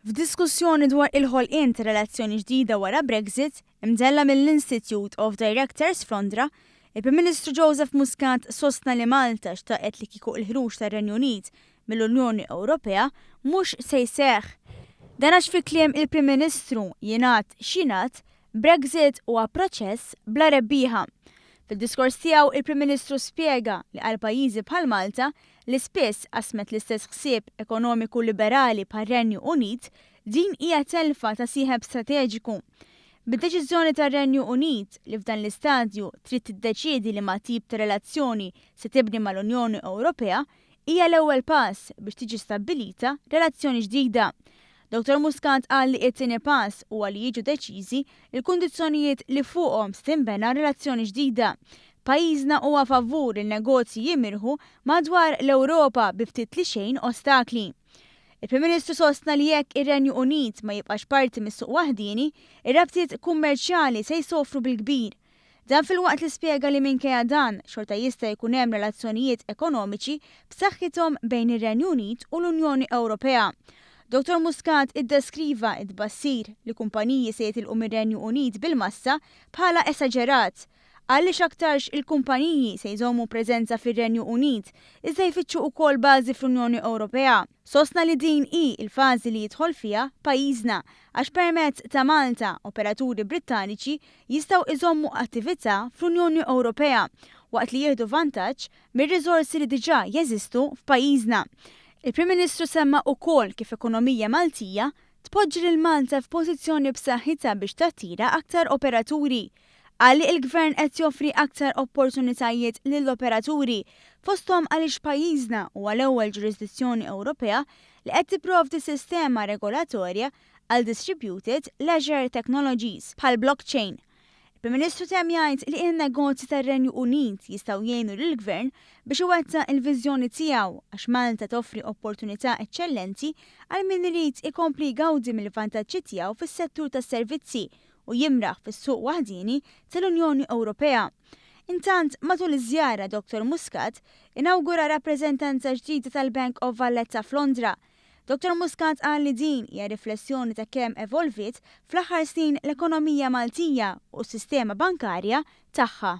F'diskussjoni dwar il-ħolqien ta' relazzjoni ġdida wara Brexit, imtella' mill-Institute of Directors f'Londra, il-Prim Ministru Joseph Muscat sostna li Malta xtaqet li kieku l-ħruġ tar-Renju Unit mill-Unjoni Ewropea mhux se jseħħ. Dan għax fi kliem il-Prim Ministru, jingħad x'jingħad, Brexit huwa proċess bla rebbieħa. Fid-diskors tiegħu, il-Prim Ministru spjega li għal pajjiżi bħal Malta, li spiss qasmet l-istess ħsieb ekonomiku liberali bħar-Renju Unit, din hija telfa ta' sieħeb strateġiku. Bid-deċiżjoni tar-Renju Unit, li f'dan l-istadju trid tiddeċiedi liema tip ta' relazzjoni se tibni mal-Unjoni Ewropea, hija l-ewwel pass biex tiġi stabbilita relazzjoni ġdida. Dottor Muscat qal li t-tieni pass huwa li jiġu deċiżi l-kundizzjonijiet li fuqhom se tinbena relazzjoni ġdida. Pajjiżna huwa favur li n-negozji jimirħu madwar l-Ewropa bi ftit li xejn ostakli. Il-Prim Ministru sostna li jekk ir-Renju Unit ma jibqax parti mis-suq waħdieni, ir-rabtiet kummerċjali se jsofru bil-kbir. Dan filwaqt li spjega li minkejja dan, xorta jista' jkun hemm relazzjonijiet ekonomiċi b'saħħithom bejn ir-Renju Unit u l-Unjoni Ewropea. Dottor Muscat iddeskriva t-tbassir li kumpaniji se jitilqu mir-Renju Unit bil-massa bħala esaġerat. Qal li x'aktarx il-kumpaniji se jżommu preżenza fir-Renju Unit iżda jfittxu wkoll bażi fl-Unjoni Ewropea. Sostna li din hi l-fażi li jidħol fiha pajjiżna għax permezz ta' Malta, operaturi Brittaniċi jistgħu iżommu attività fl-Unjoni Ewropea waqt li jieħdu vantaġġ mir-riżorsi li diġà jeżistu f'pajjiżna. Il-Prim Ministru semma ukoll kif ekonomija Maltija tpoġġi lil Malta f'pożizzjoni b'saħħitha biex tattira aktar operaturi. Qal li l-Gvern qed joffri aktar opportunitajiet lill-operaturi, fosthom għaliex pajjiżna huwa l-ewwel ġurisdizzjoni Ewropea li qed tipprovdi sistema regolatorja għal distributed ledger technologies bħall-blockchain. Il-Prim Ministru temm jgħid li n-negozji tar-Renju Unit jistgħu jgħinu lill-Gvern biex iwettaq il-viżjoni tiegħu għax Malta toffri opportunità eċċellenti għal min irid ikompli jgawdi mill-vantaġġi tiegħu fis-settur tas-servizzi u jimraħ fis-suq waħdieni tal-Unjoni Ewropea. Intant, matul iż-żjara Dottor Muscat inawgura rappreżentanza ġdida tal-Bank of Valletta f'Londra. Dottor Muscat qal li din hija riflessjoni ta' kemm evolviet fl-aħħar snin l-ekonomija Maltija u s-sistema bankarja tagħha.